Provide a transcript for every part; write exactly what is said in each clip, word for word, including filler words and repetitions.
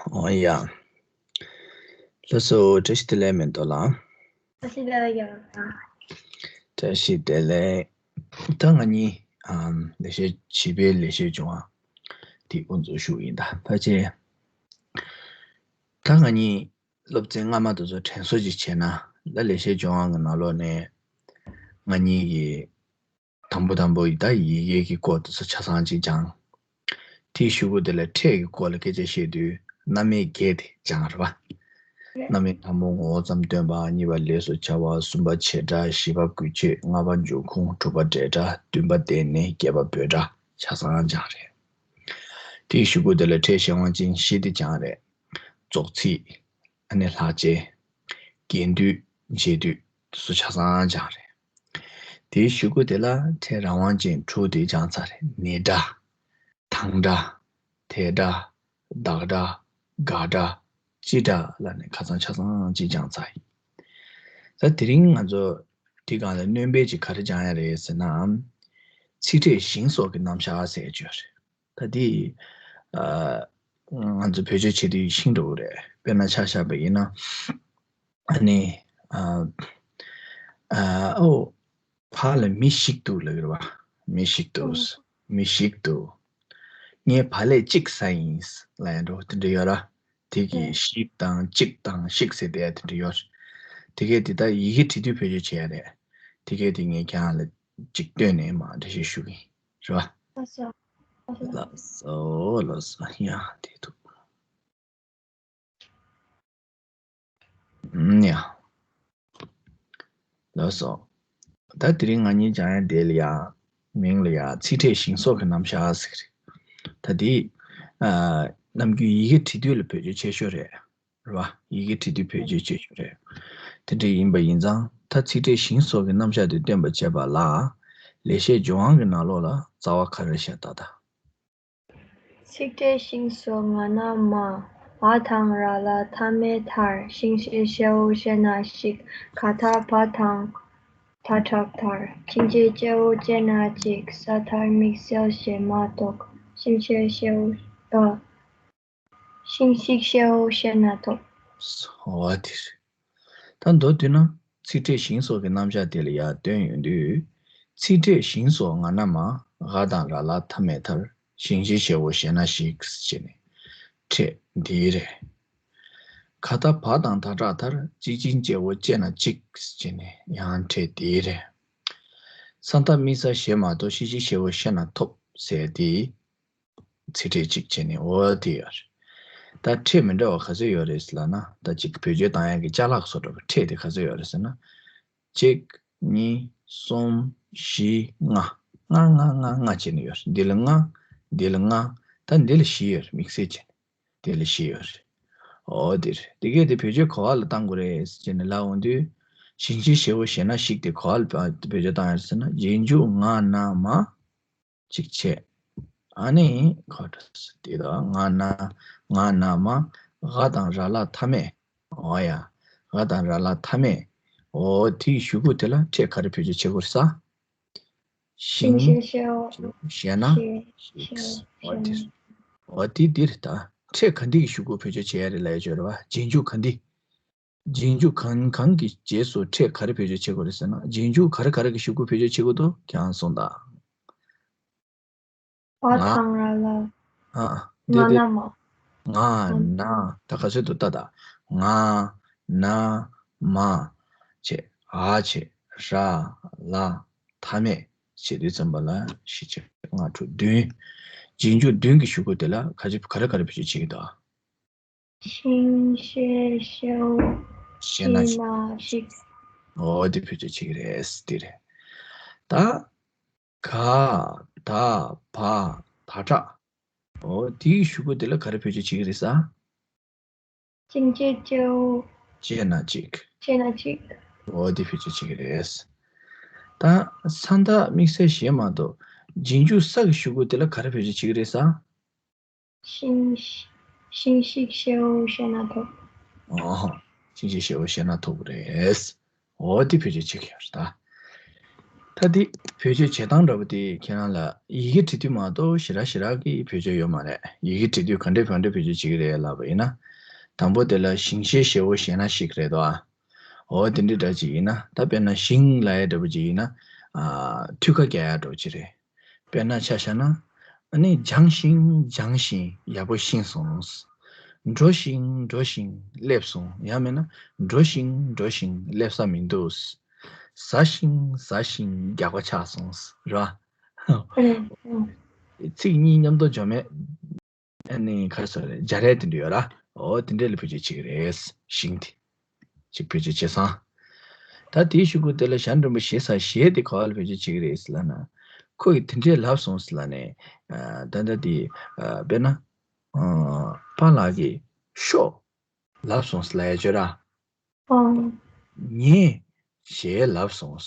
ཨོ་ཡ། ལགས་སོ། བཀྲ་ཤིས་བདེ་ལེགས་མེ་ཏོག་ལགས། བཀྲ་ཤིས་བདེ་ལེགས་ཡ། བཀྲ་ཤིས་བདེ་ལེགས། ད་ང་གཉིས་ཨམ་ལེགས་བཤད་བྱིས་པའི་ལེགས་བཤད་ལྗོན་དབང་དེ་དབུ་འཛུགས་ཞུ་གི་ཡིན། ད་ཕལ་ཆེར་ད་ང་གཉིས་སློབ་ཚན་སྔ་མ་དེ་ཚོ་དྲན་གསོ་ཅིག་བྱས་ན། ད་ལེགས་བཤད་ལྗོན་དབང་གི་ནང་ལོགས་ནས་ང་གཉིས་ཀྱིས་དང་པོ་དང་པོ་ཡི་ད་ཡི་གེ་གི་སྐོར་དེ་ཚོ་ཆ་ཚང་ཅིག་སྦྱངས། དེའི་གཞུག་གུ་དེ་ལ་ཕྲད་ཀྱི་སྐོར་ལ་སྐད་ཆ་བཤད་དུས། རྣམ་དབྱེ་བརྒྱད་དེ་སྦྱངས་རེད་པ། རྣམ་དབྱེ་དང་པོ་ངོ་བོ་ཙམ་སྟོན་པ། གཉིས་པ་ལས་སུ་བྱ་བ། གསུམ་པ་བྱེད་སྒྲ། བཞི་པ་དགོས་ཆེད། ལྔ་པ་འབྱུང་ཁུངས། དྲུག་པ་འབྲེལ་སྒྲ། བདུན་པ་བརྟེན་ནས། བརྒྱད་པ་འབོད་སྒྲ། ཆ་ཚང་སྦྱངས་རེད། དེའི་གཞུག་གུ་དེ་ལ་ཕྲད་གཞན་དབང་ཅན་བཞི་དེ་སྦྱངས་རེད། རྫོགས་ཚིག་ཨ་ནི་ལྷག་བཅས། རྒྱན་སྡུད། འབྱེད་སྡུད། དེ་ཚོ་ཆ་ཚང་སྦྱངས་རེད། དེའི་གཞུག་གུ་དེ་ལ་ཕྲད་རང་དབང་ཅན་དྲུག་དེ་སྦྱངས་ཚར་རེད། ནས་སྒྲ། དང་སྒྲ། དེ་སྒྲ། བདག་སྒྲ། དགག་སྒྲ། སྤྱི་སྒྲ་ལ་ནི་ཁ་སང་ཆ་ཚང་ཅིག་སྦྱངས་ཚར་ཡིན། ད་དེ་རིང་ང་ཚོ་དེ་སྒང་ལ་སྣོན་པ་ཅིག་ག་རེ་སྦྱང་ཡ་རེད་ཟེར་ན། ཚིག་ཕྲད་ཞིང་སོགས་ཀྱི་རྣམ་གཞག་ཟེར་རྒྱུ་རེད། ད་དེ་ཨ་ང་ཚོ་བེད་སྤྱོད་བྱེད་དུས་ཤིན་ཏུ་རེད། དཔེར་ན་ཆ་བཞག་པ་ཡིན་ན། ཨ་ནི་ཨ་ཨ་ཨོ་ཕ་ལ་མི་ཞིག་འདུག་ལབ་ཡོད་རེད་པ། མི་ཞིག་འདུག་མི་ཞིག་འདུག་ངའི་བག་ལེབ་གཅིག་ཟ་ཡིན་ལབ་ཡ་འགྲོ་དེ་འདྲ་ཡོད་ར། དེ་གི་ཞིག་དང་གཅིག་དང་ཞིག་ཟེར་དེ་ཡ་དེ་འདྲ་ཡོད་རེད། དེ་གས་དེ་ད་ཡི་གེ་བྲིས་དུས་བེད་སྤྱོད་བྱེད་ཡ་རེད། དེ་གས་དེ་ངས་ཁྱེད་རང་ལ་གཅིག་བཏོན་ནས་མར་འགྲེལ་བཤད་ཞུ་གི་ཡིན། རེད་པ། ལགས་སོ། ལགས་སོ། ལགས་སོ། ཡ་དེ་ཐུག་ཨུམ། ཡ། ལགས་སོ། ད་དེ་རིང་ང་གཉིས་སྦྱང་ཡ་དེ་ལ་ཡ། མིང་ལ་ཡ་ཚིག་ཕྲད་ཞིང་སོགས་ཀྱི་རྣམ་གཞག་ཟེར་གི་རེད། ད་དེ་ཨ་ནམ་རྒྱུན་ཡི་གེ་བྲིས་དུས་ལ་བེད་སྤྱོད་བྱེད་ཤོས་རེད། རེད་པ། ཡི་གེ་བྲིས་དུས་བེད་སྤྱོད་བྱེད་ཤོས་རེད། དེ་འདྲ་ཡིན་པ་ཡིན་ཙང་ད་ཚིག་ཕྲད་ཞིང་སོགས་ཀྱི་རྣམ་གཞག་དེ་སྟོན་པར་བྱེད་པ་ལ། ལེགས་བཤད་ལྗོན་དབང་གི་ནང་ལོགས་ལ་རྩ་བ་ག་རེ་བཤད་ད་ད། ཚིག་ཕྲད་ཞིང་སོགས་ང་ན་མ། འ་དང་ར་ལ་མཐའ་མེད་མཐར། ཞིང་ཞེས་བྱའོ་ཞེ་ན་ཞིག་ག་ད་བ་དང་ད་དྲག་མཐར། ཅིང་ཅེས་ཅེའོ་ཅེ་ན་ཅིག་ས་མཐར་དམིགས་བསལ་ཞེས་མ་གཏོགས། ཞིང་ཞེས་བྱའོ། ཨ། ཞིང་ཞིག་ཤེའོ་ཞེ་ན་ཐོབ། འོ་དེ་རེད། ད་མདོར་བསྡུས་ན་ཚིག་ཕྲད་ཞིང་སོགས་ཀྱི་རྣམ་གཞག་དེ་ལ་ཡར་བཏོན་ཡོང་དུས། ཚིག་ཕྲད་ཞིང་སོགས་ང་ན་མ། འ་དང་ར་ལ་མཐའ་མེད་མཐར། ཞིང་ཞེས་བྱའོ་ཞེ་ན་ཞིག་ཅེས་ནས་ཕྲད་འདི་རེད། ག་ད་བ་དང་ད་དྲག་མཐར། ཅིག་ཅིང་ཅེའོ་ཅེ་ན་ཅིག་ཅེས་ནས་ཡང་ཕྲད་འདི་རེད། ས་མཐའ་དམིགས་བསལ་ཞེས་མ་གཏོགས། ཞིང་ཞེས་བྱའོ་ཞེ་ན་ཐོབ་ཟེར་འདི། ཚིག་ཕྲད་གཅིག་བྱས་ནས་འོ་དེ་ཡོད་རེད། ད་ཕྲད་མི་འདྲ་བ་ག་ཚོད་ཡོད་རེད་ལབ་ན། ད་གཅིག་བེད་སྤྱོད་བཏང་ཡག་གི་ཅ་ལག་བཟོ་འདྲ་བའི་ཕྲད་དེ་ག་ཚོད་ཡོད་རེད་ཟེར་ན། གཅིག་གཉིས། གསུམ། བཞི། ལྔ། ལྔ་ལྔ་ལྔ་ལྔ་བྱས་ནས་ཡོད་རེད། འདི་ལ་ལྔ། འདི་ལ་ལྔ། ད་འདི་ལ་བཞི་ཡོད་རེད། དམིགས་བསལ་བྱས་ནས་འདི་ལ་བཞི་ཡོད་རེད། འོ་དེ་རེད། དེ་གས་དེ་བེད་སྤྱོད་ག་བ་ལ་བཏང་དགོས་རེད་ཟེར་ནས་ལབ་འོང་དུས། ཞིང་ཞེས་བྱའོ་ཞེ་ན་ཞིག་དེ་ག་བ་ལ་བེད་སྤྱོད་བཏང་ཡོད་རེད་ཟེར་ན། རྗེས་འཇུག་ང་ན་མ། གཅིག་བྱས། ཨ་ནི་ཁོ་འགྲོ་སོང་། དེ་དང་ང་ན། ང་ན་མ། འ་དང་ར་ལ་མཐའ་མེད། འོ་ཡ། འ་དང་ར་ལ་མཐའ་མེད། འོ་དེའི་གཞུག་གུ་དེ་ལ་ཕྲད་ག་རེ་བེད་སྤྱོད་བྱེད་དགོས་རེད་ཟེར། ཞིང་། ཞིང་ཞེས་བྱའོ། ཞེ་ན། ཞེས་ཞེས་བྱའོ། འོ་དེ་རེད། འོ་དེ་འདི་རེད། ད་ཕྲད་ག་འདི་གི་གཞུག་གུ་བེད་སྤྱོད་བྱེད་ཡ་རེད་ལབ་ཡ་ཅིག་ཡོད་རེད་པ། རྗེས་འཇུག་ག་འདི། རྗེས་འཇུག་གང་གང་གི་རྗེས་སུ་ཕྲད་ག་རེ་བེད་སྤྱོད་བྱེད་དགོས་རེད་ཟེར་ན། རྗེས་འཇུག་ག་རེ་ག་རེ་གི་གཞུག་གུ་བེད་སྤྱོད་བྱེད་དགོས་འདུག་ཁྱེད་རང་གསུངས་དང་། བ་ང་། དང་ར་ལ། ཨ། ང་དེ་དེ། ན་མ། ང་ན། ད་ག་ཚོད་འདུག་ལྟ་དང་། ང་། ན། མ། བྱས། འ་བྱས། ར། ལ། མཐའ་མེད་བྱས་དུས་ཙམ་པ་ལ་བཞི་བཅུ་ལྔ་དྲུག་བདུན། རྗེས་འཇུག་བདུན་གྱི་གཞུག་གུ་དེ་ལ་ག་ཅི་ག་རེ་ག་རེ་བེད་སྤྱོད་བྱེད་ཀྱི་འདུག་ཞིང་ཞེས་བྱའོ། ཞེ་ན་ཞིག་ཞེ་ན་ཞིག་འོ་དེ་བེད་སྤྱོད་བྱེད་ཀྱི་རེད། དེ་རེད། ད་ག་ད་བ་ད་དྲག་འོ་དེའི་གཞུག་གུ་དེ་ལ་ག་རེ་བེད་སྤྱོད་བྱེད་ཀྱི་རེད་ཟེར། ཅིང་ཅེས་ཅེའོ། ཅེ་ན་ཅིག་ཅེ་ན་ཅིག་འོ་དེ་བེད་སྤྱོད་བྱེད་ཀྱི་རེད། ད་ས་མཐའ་དམིགས་བསལ་ཞེས་མ་གཏོགས། རྗེས་འཇུག་ས་གི་གཞུག་གུ་དེ་ལ་ག་རེ་བེད་སྤྱོད་བྱེད་ཀྱི་རེད་ཟེར། ཞིང་ཞིང་ཞིག་ཤེའོ་ཞེ་ན་ཐོབ། ཨོ། ཞིང་ཞིག་ཤེའོ་ཞེ་ན་ཐོབ་རེད། འོ་དེ་བེད་སྤྱོད་བྱེད་ཀྱི་ཡོད་རེད་ད། ད་འདི་བེད་སྤྱོད་བྱེད་སྟངས་འདྲ་པོ་དེ་ཁྱེད་རང་ལ་ཡི་གེ་འབྲི་དུས་མ་གཏོགས་ཞེ་དྲག་ཞེ་དྲག་གི་བེད་སྤྱོད་ཡོད་མ་རེད། ཡི་གེ་འབྲི་དུས་ག་འདྲས་ག་འདྲས་བེད་སྤྱོད་བྱེད་ཀྱི་རེད་ལབ་པ་ཡིན་ན། དང་པོ་དེ་ལ་ཞིང་གཤེད་ཤེའུ་ཞེ་ན་ཤིག་རེད་དོ། འོ་དེ་འདྲས་འདྲ་ཅིག་ཡིན་ན། ད་དཔེར་ན་ཞིང་ལབ་ཡ་འདྲ་པོ་ཅིག་ཡིན་ན། ཨ། ཐུད་ཀ་རྒྱག་ཡ་འདྲ་པོ་ཅིག་རེད། དཔེར་ན་ཆ་བཞག་ན། ཨ་ནི་ལྗང་ཤིང་ལྗང་ཤིང་ཡག་པོ་ཤིང་སོང་། འགྲོ་ཞིང་འགྲོ་ཞིང་སླེབས་སོང་། ཡང་མིན་ན་འགྲོ་ཞིང་འགྲོ་ཞིང་སླེབས་ས་མི་འདུག། ཟ་ཞིང་ཟ་ཞིང་རྒྱགས་པ་ཆགས་སོང་། རེད་བ། ཨ་ནི་ཨ་ཚིག་གཉིས་མཉམ་དུ་འཇོག་མེད། ཨ་ནི་ག་རེ་ཟེར་རེད། སྦྱར་ཡ་དེ་འདྲ་ཡོད་ར། འོ་དེ་འདྲ་ལ་བེད་སྤྱོད་བྱེད་ཀྱི་རེད། ཞིང་དེ། ཅིག་བེད་སྤྱོད་བྱས་ཙང་། ད་དེའི་གཞུག་གུ་དེ་ལ་ཞྭ་འགྲེང་བུ་ཞེ་ས་ཞེས་དེ་ག་བ་ལ་བེད་སྤྱོད་བྱེད་ཀྱི་རེད་ཟེར་ལབ་ན། ཁོ་ཡིས་དེ་འདྲས་ལབ་སོང་ཟེར་ལབ་ནས། ཨ། ད་ལྟ་དེ། ཨ། དཔེར་ན། ཨ། པཱ་ལགས་ཀྱིས་ཤོག་ལབ་སོང་ཟེར་ལབ་ཡ་བརྗོད་ར། ཨང་། ངས་ཞེས་ལབ་སོང་།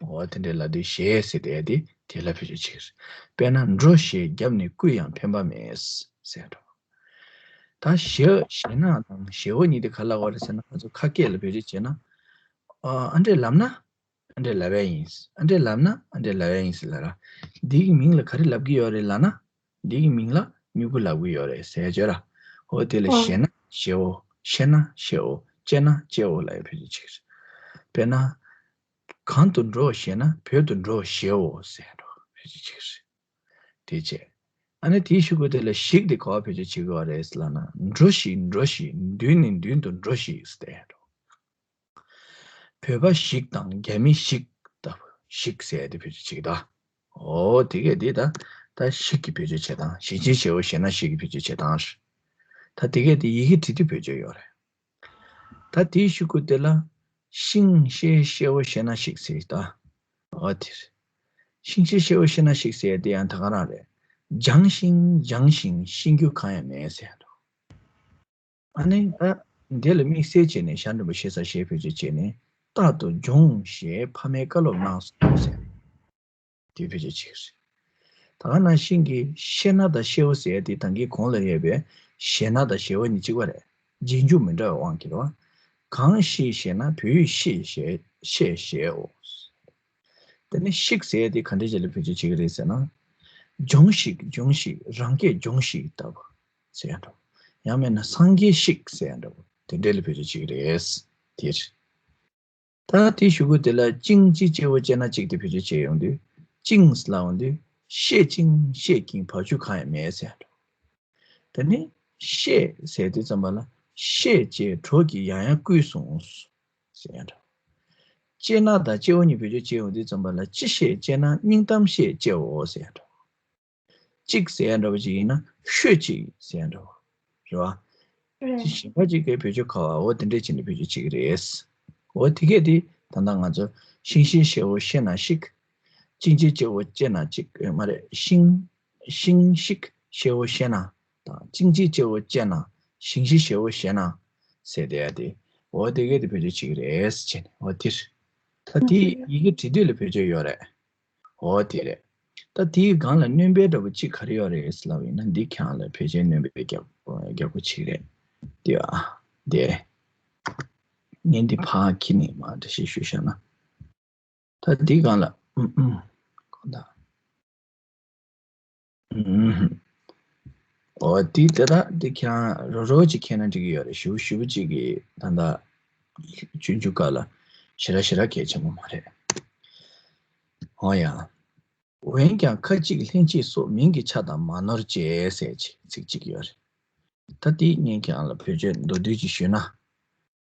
འོ་དེ་འདྲས་ལབ་དུས་ཞེས་ཟེར་དེ་དེ་དེ་ལ་བེད་སྤྱོད་བྱེད་ཀྱི་རེད། དཔེར་ན་འགྲོ་ཞེས་བརྒྱབ་ནས་བརྐུས་ཡང་ཕན་པ་མེད་ཟེར་འགྲོ། ད་ཞེས་ཞེ་ན་དང་ཞེའོ་གཉིས་དེ་ག་ལ་བ་རེད་ཟེར་ན། ང་ཚོ་ཁ་སྐད་ལ་བེད་སྤྱོད་བྱས་ན། ཨ། ཨ་འདྲས་ལབ་ན། ཨ་འདྲས་ལབ་ཡ་ཡིན། ཨ་འདྲས་ལབ་ན་ཨ་འདྲས་ལབ་ཡ་ཡིན་ཟེར་ལབ་ར། འདི་གི་མིང་ལ་ག་རེ་ལབ་ཀྱི་ཡོད་རེད་ལབ་ན། འདི་གི་མིང་ལ་སྨྱུ་གུ་ལབ་ཀྱི་ཡོད་རེད་ཟེར་བརྗོད་ར། འོ་དེ་ལ་ཨ། ཞེ་ན་ཞེའོ། ཤེ་ན་ཤེའོ། ལྕེ་ན་ལྕེའོ་ལབ་ཡ་བེད་སྤྱོད་བྱེད་ཀྱི་རེད། དཔེར་ན། གང་དུ་འགྲོ་ཞེ་ན་བོད་དུ་འགྲོ་ཞེའོ་ཟེར་འགྲོ་བེད་སྤྱོད་བྱེད་ཀྱི་རེད། དེ་བྱས། ཨ་ནི་དེའི་གཞུག་གུ་དེ་ལ་ཞིག་དེ་ག་བ་བེད་སྤྱོད་བྱེད་དགོས་པ་རེད་ཟེར་ལབ་ན། འགྲོ་ཞིག་འགྲོ་ཞིག་མདུན་ནས་མདུན་དུ་འགྲོ་ཞིག་ཟེར་འགྲོ། བོད་པ་ཞིག་དང་རྒྱ་མི་ཞིག་ལྟ་བུ་ཞིག་ཟེར་དེ་བེད་སྤྱོད་བྱེད་ཀྱི་ད། འོ་དེ་གས་དེ་ད་ད་ཞིག་གི་བེད་སྤྱོད་བྱེད་སྟངས། ཞིང་ཆེན་ཞེའོ་ཞེ་ན་ཞིག་གི་བེད་སྤྱོད་བྱེད་སྟངས་རེད། ད་དེ་གས་དེ་ཡི་གེ་འབྲི་དུས་བེད་སྤྱོད་ཡོད་རེད། ད་དེའི་གཞུག་གུ་དེ་ལ་ཤིང་ཤེས་ཤེའོ་ཤེ་ན་ཤིག་ཟེར་ད། འོ་དེ་རེད། ཤིང་ཤེས་ཤེའོ་ཤེ་ན་ཤིག་ཟེར་དེ་ཡང་ད་ག་རང་རེད། ལྗང་ཤིང་ལྗང་ཤིང་ཤེས་རྒྱུ་གང་ཡང་མེད་ཟེར་འགྲོ། ཨ་ནི་ད་འདི་ལ་དམིགས་བསལ་བྱས་ནས་ཞྭ་འགྲེང་བུ་ཞེ་ས་ཞེས་བེད་སྤྱོད་བྱས་ནས། རྟག་ཏུ་འབྱུང་ཞེས་ཕ་མས་བཀའ་སློབ་གནང་སོང་ཟེར། དེ་བེད་སྤྱོད་བྱེད་ཀྱི་རེད། ད་ག་ནང་བཞིན་གྱི་ཤེ་ན་དང་ཤེའོ་ཟེར་དེ་ད་གིན་གོང་ལ་ཡོད་པའི་ཞེ་ན་དང་ཞེའོ་གཉིས་གཅིག་པ་རེད། རྗེས་འཇུག་མི་འདྲ་བའི་དབང་གིས་རེད་བ། གང་ཞིག་ཞེ་ན་བོད་ཡིག་ཤེས་ཞེས་ཤེས་ཞེའོ། དེ་ནས་ཤིག་ཟེར་དེ་ག་འདྲ་ཅིག་ལ་བེད་སྤྱོད་བྱེད་ཀྱི་རེད་ཟེར་ན། སྦྱོངས་ཤིག་སྦྱོངས་ཤིག་རང་སྐད་སྦྱོངས་ཤིག་ལྟ་བུ་ཟེར་ཡ་འདྲ་བོ། ཡང་མིན་ན་སངས་རྒྱས་ཤིག་ཟེར་ཡ་འདྲ་བོ་དེ་འདྲ་ལ་བེད་སྤྱོད་བྱེད་ཀྱི་རེད། དེ་རེད། ད་དེའི་གཞུག་གུ་དེ་ལ་ཅིང་ཅི་ལྕེ་བོ་ལྕེ་ན་ཅིག་དེ་བེད་སྤྱོད་བྱེད་ཡོང་དུས། ཅིང་ལབ་ཡོང་དུས། ཤེས་ཅིང་ཤེས་ཀྱིན་བར་ཆུ་གང་ཡང་མེད་ཟེར་ཡ་འདྲ་བོ། དེ་ནས་ཤེས་ཟེར་དུས་ཙམ་པ་ལ་ཤེས་ཅེས་གྲོགས་ཀྱིས་ཡང་ཡང་བསྐུལ་སོང་ཟེར་ཡ་འདྲ་བོ། ལྕེ་ན་དང་ལྕེ་བོ་གཉིས་བེད་སྤྱོད་བྱེད་ཡོང་དུས་ཙམ་པ་ལ་ཅི་ཤེས་ལྕེ་ན་སྙིང་གཏམ་ཤེས་ལྕེ་བོ་ཟེར་ཡ་འདྲ་བོ། གཅིག་ཟེར་ཡ་འདྲ་བོ་ཅིག་ཡིན་ན་ཤོད་ཅིག་ཟེར་ཡ་འདྲ་བོ། རེད་བ། རེད། ཅི་གཞན་པ་ཅིག་གི་བེད་སྤྱོད་ག་བ་འོ་དེ་འདྲས་བྱས་ནས་བེད་སྤྱོད་བྱེད་ཀྱི་རེད། འོ་དེ་གས་དེ་ད་ལྟ་ང་ཚོ་ཤིང་ཤེས་ཤེའོ་ཤེ་ན་ཤིག་ཅིང་ཅི་ལྕེ་བོ་ལྕེ་ན་ཅིག་མ་རེད། ཤིང་ཤིང་ཤིག་ཤེའོ་ཤེ་ན་དང་ཅིང་ཅི་ལྕེ་བོ་ལྕེ་ན་ཤིང་ཤེས་ཤེའོ་ཤེ་ན་ཟེར་དེ་ཡ་དེ། འོ་དེ་གས་དེ་བེད་སྤྱོད་བྱེད་ཀྱི་རེད་ཟེར་བྱས་ནས་འོ་དེ་རེད། ད་དེ་ཡི་གེ་འབྲི་དུས་ལ་བེད་སྤྱོད་ཡོད་རེད། འོ་དེ་རེད། ད་དེའི་སྒང་ལ་སྣོན་པའི་འདྲ་པོ་གཅིག་ག་རེ་ཡོད་རེད་ཟེར་ལབ་ཡིན་ན། འདི་ཁྱེད་རང་ལ་བེད་སྤྱོད་སྣོན་པའི་རྒྱབ་རྒྱབ་ཁུ་གཅིག་རེད། དེ་ཨ་དེ། ངས་འདི་ཕར་ཁྱེར་ནས་མར་འགྲེལ་བཤད་ཞུས་བཞག་ན། ད་འདི་སྒང་ལ་ཨུམ་ཨུམ་གོ་ད། ཨུམ། འོ་དེ་དེ་དག་དེ་ཁྱེད་རང་རོ་རོ་གཅིག་མཁྱེན་ན་འགྲིག་གི་ཡོད་རེད། ཞེ་པོ་ཞེ་པོ་གཅིག་གི་ད་ལྟ་སྤྱོད་འཇུག་སྐབས་ལ་ཞེ་དྲག་ཞེ་དྲག་གལ་ཆེན་པོ་མ་རེད། འོ་ཡ། འོན་ཀྱང་ཁ་ཅིག་ལྷན་ཅིག་སོགས་མིང་གི་ཆ་དང་མ་ནོར་བཅས་ཟེར་ཅིག་ཚིག་གཅིག་ཡོད་རེད། ད་དེ་ངས་ཁྱེད་རང་ལ་བེད་སྤྱོད་མདོར་བསྡུས་ཅིག་ཞུས་ན།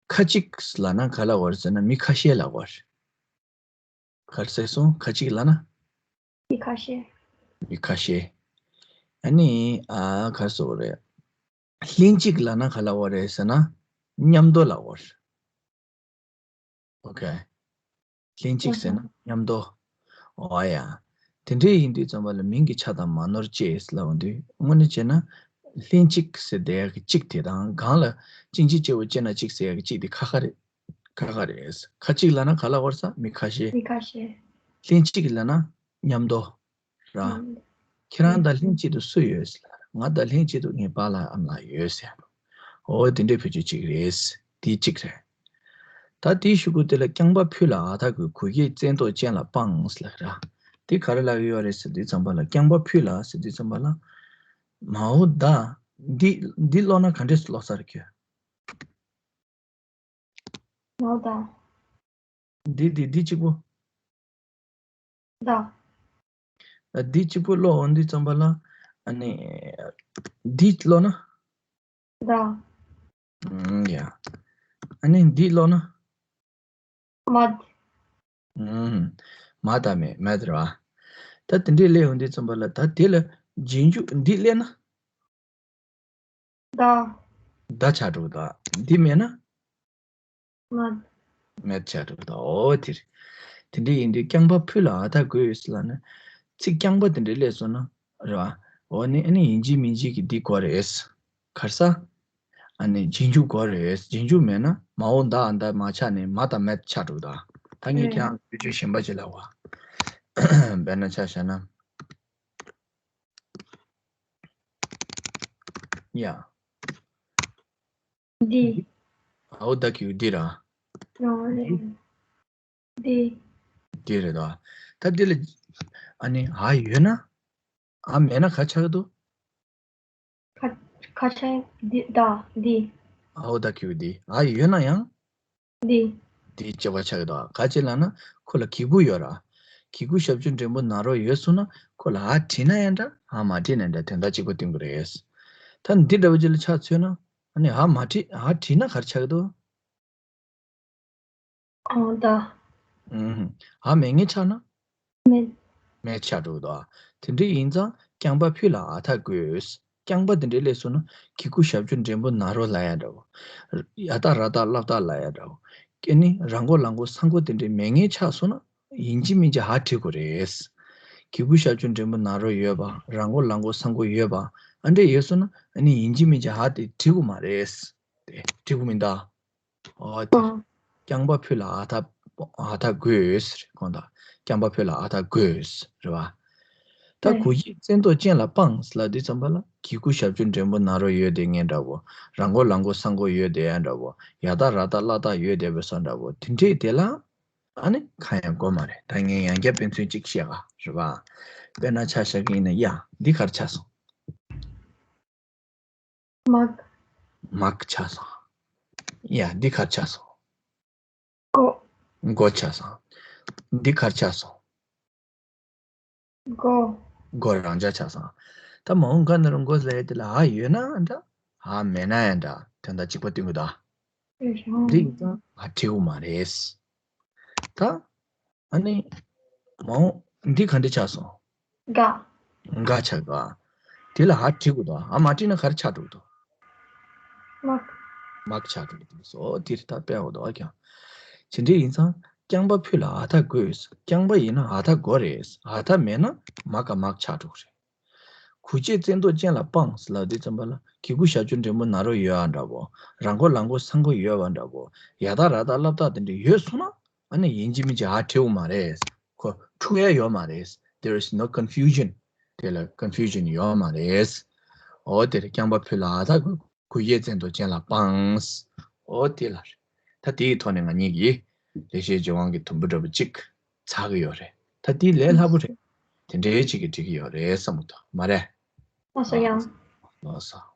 ཁ་ཅིག་ལབ་ན་ག་ལབ་དགོས་རེད་ཟེར་ན་མི་ཁ་ཤས་ལབ་དགོས་རེད། ག་རེ་ཟེར་སོང་། ཁ་ཅིག་ལབ་ན། མི་ཁ་ཤས། མི་ཁ་ཤས། ཨ་ནི་ཨ་ག་རེ་ཟེར་དགོས་རེད། ལྷན་ཅིག་ལབ་ན་ག་ལབ་དགོས་རེད་ཟེར་ན། མཉམ་དུ་ལབ་དགོས་རེད། ཨོ་ཁེ། ལྷན་ཅིག་ཟེར་ན་མཉམ་དུ། འོ་ཡ། དེ་འདྲའི་ཡིན་དུས་ཙམ་པ་ལ་མིང་གི་ཆ་དང་མ་ནོར་བཅས་ལབ་ཡོང་དུས་དངོས་གནས་བྱས་ན། ལྷན་ཅིག་ཟེར་བསྡད་ཡག་གི་ཅིག་དེ་དང་སྒང་ལ་ཅིང་ཅི་ལྕེ་བོ་ལྕེ་ན་ཅིག་ཟེར་ཡག་གི་ཅིག་དེ་ཁ་ཁ་རེད། ཁ་ཁ་རེད། ཁ་ཅིག་ལབ་ན་ག་ལབ་དགོས་རེད་ཟེར། མི་ཁ་ཤས། མི་ཁ་ཤས། ལྷན་ཅིག་ལབ་ན་མཉམ་དུ། ར། ཨང་། ཁྱེད་རང་དང་ལྷན་ཅིག་ཏུ་སུ་ཡོད་ཟེར་ལབ། ང་དང་ལྷན་ཅིག་ཏུ་ངའི་པཱ་ལགས་ཨ་མ་ལགས་ཡོད་ཟེར་ཡ་འདྲ། འོ་དེ་འདྲའི་བེད་སྤྱོད་བྱེད་ཀྱི་རེད། དེ་གཅིག་རེད། ད་དེའི་གཞུག་གུ་དེ་ལ་རྐྱང་པ་ཕུད་ལ་འ་མཐའ་དགོད། གུ་གེ་བཙན་ཏོག་ཅན་ལ་སྤང་ལབ་ར། དེ་ག་རེ་ལབ་ཀྱི་ཡོད་རེད་ཟེར་དུས་ཙམ་པ་ལ། རྐྱང་པ་ཕུད་ལ་ཟེར་དུས་ཙམ་པ་ལ། མའོ་ད། འདི་འདི་ཀློག་ན་ག་འདྲས་ཀློག་ས་རེད་ཁྱོད། མའོ་ད། འདི་འདི་འདི་གཅིག་པོ། ད། འདི་གཅིག་པོ་ཀློག་འོང་དུས་ཙམ་པ་ལ། ཨ་ནི། འདི་ཀློག་ན། ད། ཨུམ། ཡ། ཨ་ནི་འདི་ཀློག་ན། མད། ཨུམ། མ་དང་མེད། མད་རེད་བ། ད་དེ་འདྲས་སླེབས་འོང་དུས་ཙམ་པ་ལ། ད་དེ་ལ་རྗེས་འཇུག་འདི་སླེབས་ན། ད། ད་ཆགས་འགྲོ་གི་འདུག་འདི་མེད་ན། མད། མད་ཆགས་འགྲོ་གི་འདུག་འོ་དེ་རེད། དེ་འདྲ་ཡིན་དུས་རྐྱང་པ་ཕུད་ལ་འ་མཐའ་དགོད་ཟེར་ལབ་ན། ཚིག་རྐྱང་པ་དེ་འདྲ་སླེབས་སོང་ན། རེད་བ། འོ་ནི་ཨ་ནི་ཡིན་གཅིག་མིན་གཅིག་གི་འདི་དགོས་རེད། ག་རེ་ཟེར། ཨ་ནི་རྗེས་འཇུག་དགོས་རེད། རྗེས་འཇུག་མེད་ན་མའོ་ད་འ་མཐའ་མ་ཆགས་ནས་མ་དང་མད་ཆགས་འགྲོ་གི་འདུག་ད་ངས་ཨེ། ཁྱེད་རང་བེད་སྤྱོད་གཞན་པ་ཅིག་ལབ་བ། དཔེར་ན་ཆ་བཞག་ན། ཡ། འདི། འའོ་ད་གི་འདི་ར། འོ་རེད། འདི། འདི་རེད་ད། ད་འདི་ལ། ཨ་ནི་འ་ཡོད་ན། འ་མེད་ན་ག་ཆགས་ཀྱི་འདུག་ཁ་ཁ་ཆེན་འདི་ད་འདི། འའོ་ད་གི་འདི། འ་ཡོད་ན་ཡང་། འདི། འདི་བྱ་བ་ཆགས་ཀྱི་འདུག་ག་ཅི་ལབ་ན་ཁོ་ལ་གི་གུ་ཡོད་ར། གི་གུ་ཞབས་ཀྱུ་འགྲེང་བུ་ན་རོ་ཡོད་སོང་ན་ཁོ་ལ་འ་བྲིས་ན་ཡང་འདྲ། འ་མ་བྲིས་ན་འདྲ། དོན་དག་གཅིག་པ་སྟོན་གྱི་རེད། ད་འདི་འདྲ་བ་ཅིག་ལ་ཆ་མཚོན་ན། ཨ་ནི་འ་མ་བྲིས། འ་བྲིས་ན་ག་རེ་ཆགས་ཀྱི་འདུག་འོ་ད། ཨུམ། འ་མེད་མཁན་ཆགས་ན། མེད། མེད་ཆགས་འགྲོ་གི་འདུག་དེ་འདྲ་ཡིན་ཙང་རྐྱང་པ་ཕུད་ལ་འ་མཐའ་དགོད། རྐྱང་པ་དེ་འདྲ་སླེབས་སོང་ན་གི་གུ་ཞབས་ཀྱུ་འགྲེང་བུ་ན་རོ་ལབ་ཡ་འདྲ་བོ། ཡ་ད་ར་ད་སླ་བཏགས་ལབ་ཡ་འདྲ་བོ། ཨ་ནི་ར་མགོ་ལ་མགོ་ས་མགོ་དེ་འདྲ་མེད་མཁན་ཆགས་སོང་ན་ཡིན་གཅིག་མིན་གཅིག་འ་བྲིས་དགོས་རེད། གི་གུ་ཞབས་ཀྱུ་འགྲེང་བུ་ན་རོ་ཡོད་པ། ར་མགོ་ལ་མགོ་ས་མགོ་ཡོད་པ། ཨ་འདྲ་ཡོད་སོང་ན་ཨ་ནི་ཡིན་གཅིག་མིན་གཅིག་འ་དེ་བྲིས་དགོས་མ་རེད། དེ་བྲིས་དགོས་མིན་ད། འོ་དེ། ཨོ། རྐྱང་པ་ཕུད་ལ་འ་མཐའ། འ་མཐའ་དགོད་ཟེར་གོང་དང་། རྐྱང་པ་ཕུད་ལ་འ་མཐའ་དགོད་ཟེར་རེད་བ། ད་ཨེ། གུ་གེ་བཙན་ཏོག་ཅན་ལ་སྤང་ཟེར་ལབ་དུས་ཙམ་པ་ལ་གི་གུ་ཞབས་ཀྱུ་འགྲེང་བུ་ན་རོ་ཡོད་དེ་ངེས་འདྲ་བོ། ར་མགོ་ལ་མགོ་ས་མགོ་ཡོད་དེ་ཡ་འདྲ་བོ། ཡ་ད་ར་ད་སླ་བཏགས་ཡོད་དེ་བས་སོ་འདྲ་བོ་དེ་འདྲས་དེ་ལ། ཨ་ནི་གང་ཡང་དགོས་མ་རེད། ད་ངས་ཡང་བསྐྱར་དཔེ་མཚོན་གཅིག་བཤད་ག་རེད་བ། དཔེར་ན་ཆ་བཞག་གི་ཡིན་ན། ཡ། འདི་ག་རེ་ཆགས་སོང་། མག་མག་ཆགས་སོང་། ཡ། འདི་ག་རེ་ཆགས་སོང་། མགོ་མགོ་ཆགས་སོང་། འདི་ག་རེ་ཆགས་སོང་། མགོ་མགོ་རང་འཇགས་ཆགས་སོང་། ད་མ་འོངས་ག་ན་རུ་མགོ་ཟེར་ཡ་དེ་ལ་འ་ཡོད་ན་འདྲ། འ་མེད་ན་ཡང་འདྲ། དོན་དག་གཅིག་པ་སྟོན་གྱི་འདུག་འདི་ཡིན་ཙང་འ་བྲིས་དགོས་མ་རེད། ད། ཨ་ནི། མ་འོངས་འདི་ག་འདྲ་ཆགས་སོང་། ག་མག་ཆགས་ག་དེ་ལ་འ་བྲིས་དགོས་འདུག་འ་མ་བྲིས་ན་ག་རེ་ཆགས་འགྲོ་གི་འདུག་མག་མག་ཆགས་འགྲོ་གི་འདུག་སོ་དེ་རེད། ད་དཔེ་འོ་དོ་ཀྱང་། ཅི་འདྲ་ཡིན་ཙང་རྐྱང་པ་ཕུད་ལ་འ་མཐའ་དགོས། རྐྱང་པ་ཡིན་ན་འ་མཐའ་དགོས་རེད། འ་མཐའ་མེད་ན་མ་ག་མག་ཆགས་འགྲོ་གི་རེད། གུ་གེ་བཙན་ཏོག་ཅན་ལ་སྤང་ཟེར་ལབ་དུས་ཙམ་པ་ལ་གི་གུ་ཞབས་ཀྱུ་འགྲེང་བུ་ན་རོ་ཡོད་པ་འདྲ་བོ། ར་མགོ་ལ་མགོ་ས་མགོ་ཡོད་པ་འདྲ་བོ། ཡ་ད་ར་ད་སླ་བཏགས་དེ་འདྲ་ཡོད་སོང་ན། ཨ་ནི་ཡིན་གཅིག་མིན་གཅིག་འ་བྲིས་དགོས་མ་རེད། ཁོ་འཁྲུག་ཡ་ཡོད་མ་རེད། There is no confusion. དེ་ལ་confusion ཡོད་མ་རེད། འོ་དེ་རེད། རྐྱང་པ་ཕུད་ལ་འ་མཐའ་དགོད། གུ་གེ་བཙན་ཏོག་ཅན་ལ་སྤང་། འོ་དེ་ལ་རེད། ད་དེའི་ཐོག་ནས་ང་གཉིས་ཀྱིས་ལེགས་བཤད་ལྗོན་དབང་གི་དུམ་བུ་འདྲ་བོ་གཅིག་ཚར་གི་ཡོད་རེད། ད་དེ་ལས་སླ་པོ་རེད། དེ་འདྲའི་གཅིག་གིས་འགྲིག་གི་ཡོད་རེད་བསམ་གི་འདུག་མ་རེད། ལགས་སོ། ཡང་། ལགས་སོ།